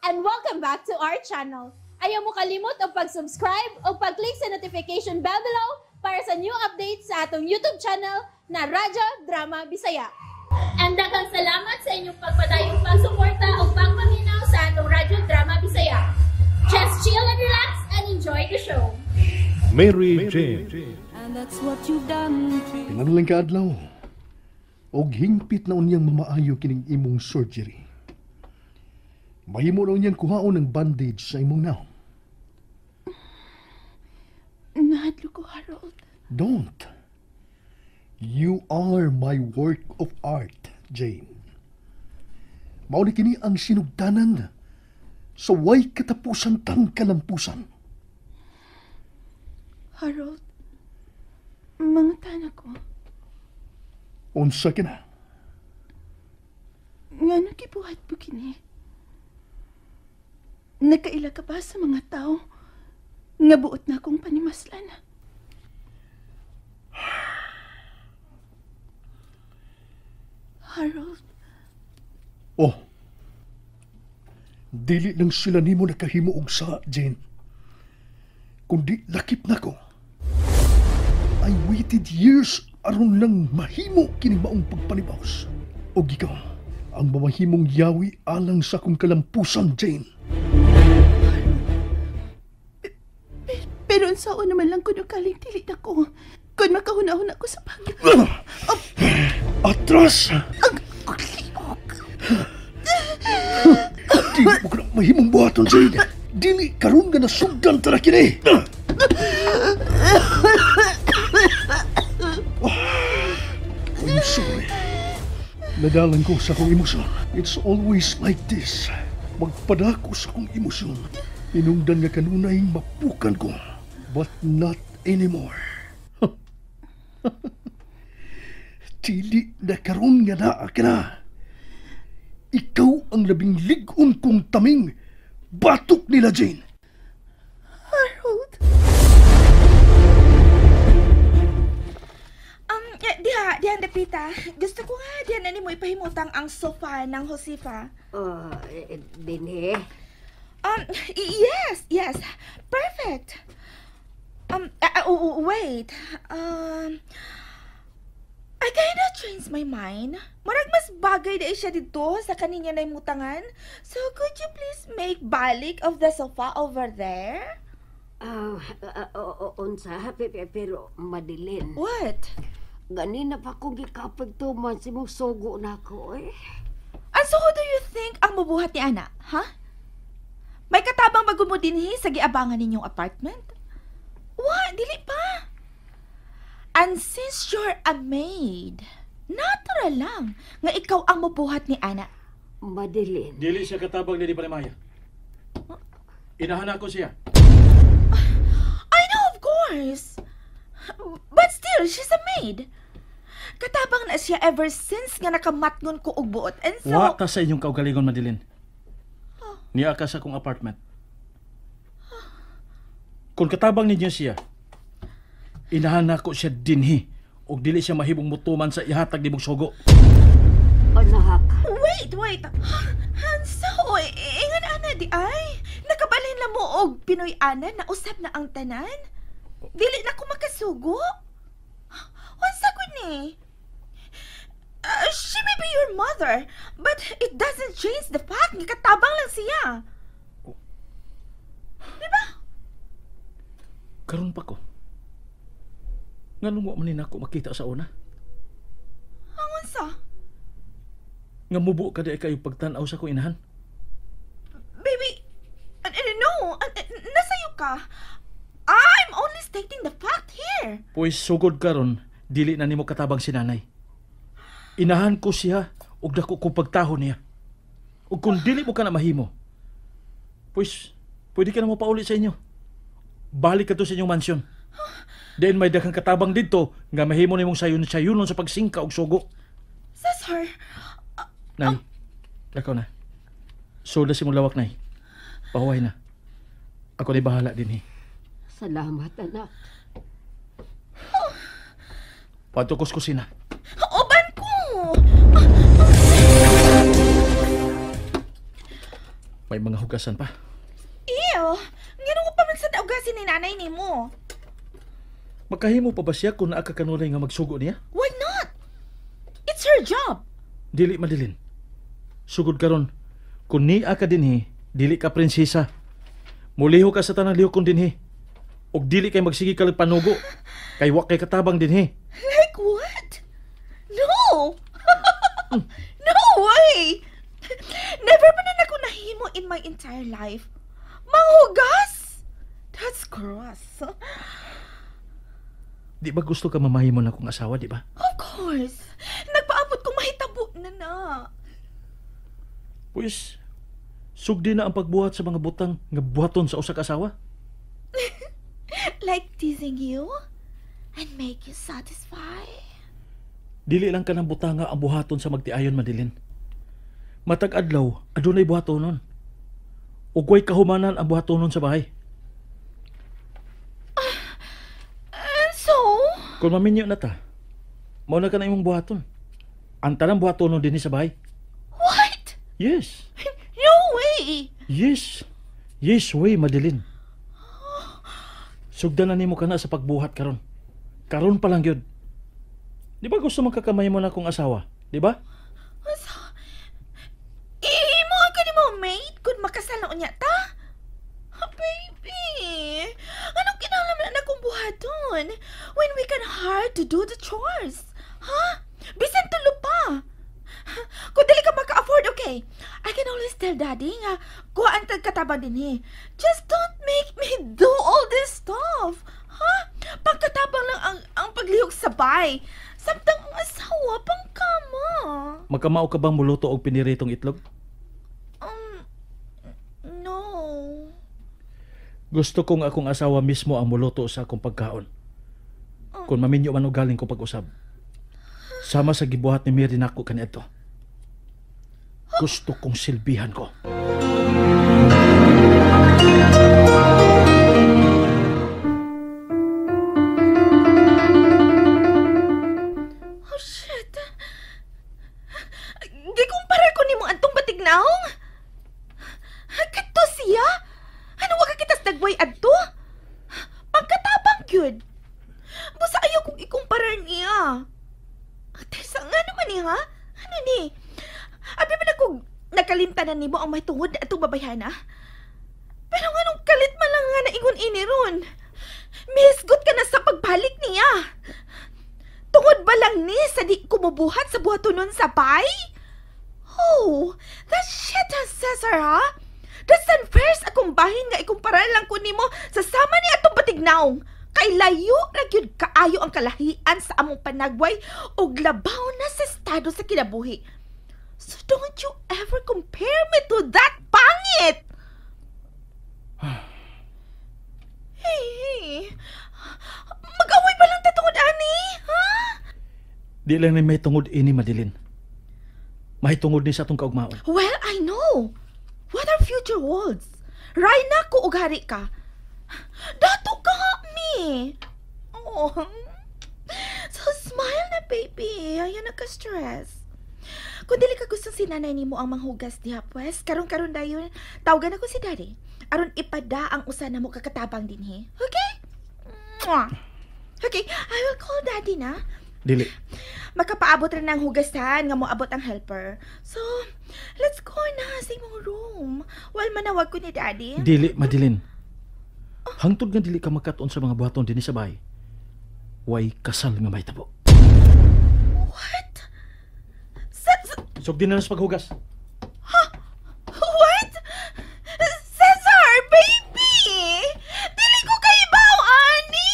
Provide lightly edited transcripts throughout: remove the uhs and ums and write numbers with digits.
And welcome back to our channel. Ayaw mo kalimot og pag-subscribe o pag-click sa notification bell below para sa new updates sa atong YouTube channel na Radyo Drama Bisaya. And daghang salamat sa inyong pagpadayong pagsuporta o pagpaminaw sa atong Radyo Drama Bisaya. Just chill and relax and enjoy the show. Mary Jane. And that's what you've done to Pila na lang kaadlaw. Og hingpit na unyang mamaayo kining imong surgery. Mahimo na unyang kuhaon ng bandage sa imong nawong. Nahadlok ko, Harold. Don't. You are my work of art, Jane. Mao ni kini ang sinugdanan sa way katapusan tang kalampusan. Harold, mangutana ko. Unsa kina? Ngano gibuhat mo kini? Nakaila ka ba sa mga tao nga buot na akong panimaslan? Harold, Oh. Dili lang sila nimo nakahimo og sa, Jane. Kundi lakip nako. I waited years aron lang mahimo kini maong pagpanibaws. Og ikaw, ang mamahimong yawi alang sa akong kalampusan, Jane. Pero unsaon naman lang kuno kaling dili nako. Kun makahuna-huna ko sa pag... Atras! Ang liok! Dili mo ko na mahimong buhaton, Jane. Dili karon nga nasugdan ta na kini. I'm sorry. Nadalan ko sa akong emosyon. It's always like this. Magpadako sa akong emosyon. Inungdan nga kanunay mapukan ko. But not anymore. Dili na karon nga naa ka na. Ikaw ang labing lig-on kong taming batok nila, Jane. Harold! Diha, diha dapita. Gusto ko nga diha na nimo ipahimutang ang sofa ng Josefa. Oh, dinhi. Yes, yes. Perfect. Wait. I kinda changed my mind. Murag mas bagay na siya dito sa kaninya na imutangan. So, could you please make balik of the sofa over there? Ah, unsa pero Madeline. What? Ganina pa ko gikapag tuman si mong sugo na ko eh. And so, who do you think ang mubuhat ni Ana, ha? May katabang magumo dinhi sa giabangan ninyong apartment? Wa, dili pa. And since you're a maid, natural lang nga ikaw ang mubuhat ni Ana. Madeline. Dili siya katabang ni Panimaya. Inahan ako siya. I know, of course. But still, she's a maid. Katabang na siya ever since nga nakamatngon ko og buot. And so... Wa ta sa inyong kaugalingon, Madeline. Niya ka sa akong apartment. Kung katabang ninyo siya, inahan nako siya dinhi og dili siya mahimong mutuman sa ihatag nimong sugo. Anak. Wait, wait. Hanso, ingan ana di ay. Nakabalhin lang mo og Pinoy ana na usab na ang tanan. Dili na ko makasugo. Unsa ko ni? She may be your mother, but it doesn't change the fact nga katabang lang siya. Diba? Karon pa ko. Nganong wa man ni nako makita sa una? Ang unsa? Nga mubo ka di kayo pagtan-aw sa akong inahan? Baby, no, nasayo ka. I'm only stating the fact here. Pues sugod karon, dili na nimo katabang si nanay. Inahan ko siya ug dako ko pagtaho niya. Ug kung dili mo ka na mahimo, pues pwede ka na mo pauli sa inyo. Balik ka to sa inyong mansyon. Then may daghang katabang didto nga mahimo nimong sayon-sayunon sa pagsingka og sugo. Cesar, Nay, lakaw na. Sulod si mong lawak, Nay. Pahuway na. Ako na bahala din eh. Salamat, anak. Padto ko sa kusina. Uban ko! May mga hugasan pa. Ew! Ngano ko pa man sa daugasin ni nanay nimo? Makahimo pa ba siya kung naa ka kanunay nga magsugo niya? Why not? It's her job. Dili, Madeline. Sugod karon, kung niya ka dinhi, dili ka prinsesa. Muliho ka sa tanang lihok kong dinhi. Og dili kay magsige ka lang panugo. Kay wa kay katabang dinhi. Like what? No! No way! Never pa na ako nahimo in my entire life. Manghugas! That's gross. Di ba gusto ka mamahimo na akong asawa, di ba? Of course. Nagpaabot kong mahitabo na na. Pues, sugdi na ang pagbuhat sa mga butang nga buhaton sa usa ka asawa. Like teasing you and make you satisfied. Dili lang ka ng butanga ang buhaton sa magtiayon, Madeline. Matag adlaw, adunay buhatonon. Ugway kahumanan ang buhatonon sa bahay. And so? Kung maminyo na ta, mauna ka na imong buhaton. Ang tanang buhatonon dinhi sa bahay. What? Yes. No way! Yes. Yes way, Madeline. Sugdan na nimo ka na sa pagbuhat karon. Karon pa lang yun. Di ba gusto magkakamay mo na akong asawa? Di ba? So, ihimo ka ni mo, mate, kung makasal na unya ta? Oh, baby, anong kinahanglan na akong buhaton when we can hire to do the chores? Ha? Bisan tulo pa. Kung dili ka maka-afford, okay. I can always tell daddy nga kuhaan tag katabang dinhi. Just don't make me do all this stuff. Ha? Pagkatabang lang ang paglihok sa bay. Samtang ang asawa pangkama. Magkamao ka bang muluto og piniritong itlog? No. Gusto kong akong asawa mismo ang muluto sa akong pagkaon. Kung maminyo man og galing ko pag-usab. Sama sa gibuhat ni Mary nako kaniadto. Gusto kong silbihan ko. Oh shit. Gikumpara ko nimo antong batignaong. Kato siya. Ano wa ka kitas dagway adto? Pagkatabang gyud. Busa ayaw kong ikumpara niya. Tesa nga naman ni ha? Ano ni? Abi man ako nakalimtanan nimo ang mahitungod na atong babayhana. Pero nganong kalit man lang nga naingon ini ron. Mihisgot ka na sa pagbalik niya. Tungod ba lang ni sa di kumubuhat sa buhatonon sa bay? Oh, that shit has Cesar, ha? That's unfair sa akong bahin nga ikumpara lang ko nimo sa sama ni atong batignaong. Kay layo ra gyud kaayo ang kalahian sa among panagway ug labaw na sa estado sa kinabuhi. So don't you ever compare me to that pangit! Hey, mag-away ba lang tatungod ani? Ha? Di lang ni may tungod ini, Madeline. May tungod ni sa atong kaugmaon. Well, I know. What our future holds. Ray na ko og hari ka. Dato ka, mi. Oh. So smile na, baby. Ayaw na ka stress. Kung dili ka gusto si nanay nimo ang manghugas diha, pues, karon-karon dayon, tawagan ako si daddy. Aron ipada ang usa na mo kakatabang dinhi. Okay? Mwah. Okay, I will call daddy na. Dili. Makapaabot rin ng hugasan nga moabot ang helper. So, let's go na sa imong room. While manawag ko ni daddy. Dili, Madeline. Hangtod nga dili ka magkat-on sa mga buhaton dinhi sa bahay. Way kasal nga mahitabo. What? Sugdi na sa paghugas. Huh? What? Cesar, baby! Dili ko kaibaw, ani!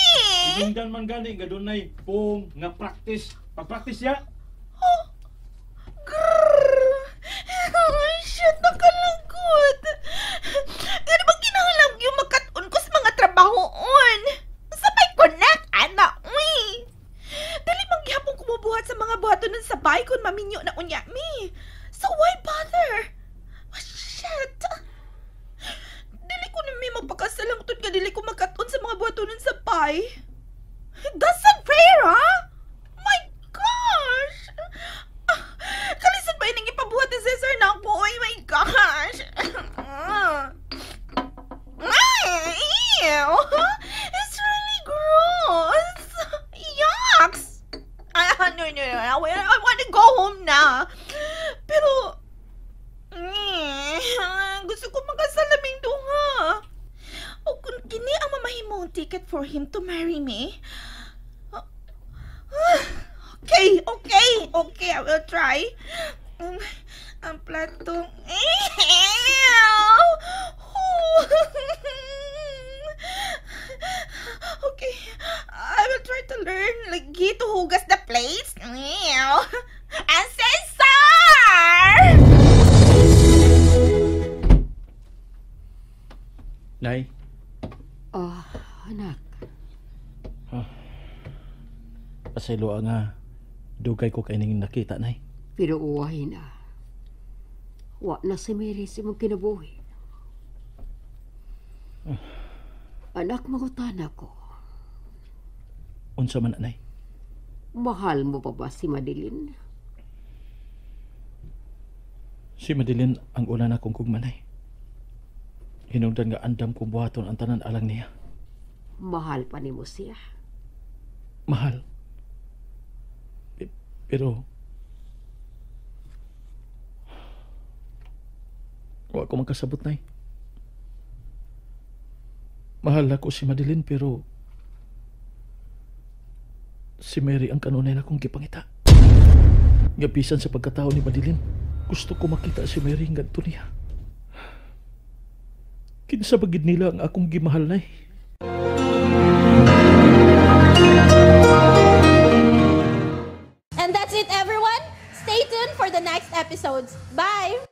Hindan man gani nga dunay pong nga practice. Pag-practice ya. Oh. Grrr. Oh, shit, nakalangkot. Gano ba kinahanglan yung makat-on ko sa mga trabahoon? Sa may connect, ana, uy! Dili man gihapon kumubuhat sa mga buhaton nun sa bahay kung maminyo na unya mi. So why bother? Oh, shit! Dili ko na may magpakasalang tun nga dili ko makat-on sa mga buhaton nun sa bahay. That's unfair, ha? My gosh! Kalisod ba ining ipabuhat ni Cesar na ako? Oh my gosh! make it for him to marry me? Okay, okay, okay, I will try. Ang plato. Okay, I will try to learn lagi to hugas the plates. Ancestor! Nay, Ah, anak. Pasayloa nga dugay ko kay ning nakita, Nay. Pero uwahi na. Wa na si Mary sa imong kinabuhi. Anak, mangutana ko. Unsa man, Nay? Mahal mo pa ba si Madeline? Si Madeline ang una na kong kugmanay. Hinungdan nga andam kong buhaton ang tanan alang niya. Mahal pa nimo siya. Mahal. Pero wa ko magkasabot, Nay. Mahal ako si Madeline pero si Mary ang kanunay na kong gipangita. Nga bisan sa pagkatao ni Madeline, gusto ko makita si Mary ngadto niya. Kinsa ba gid nila ang akong gimahal, Nay? And that's it, everyone. Stay tuned for the next episodes. Bye!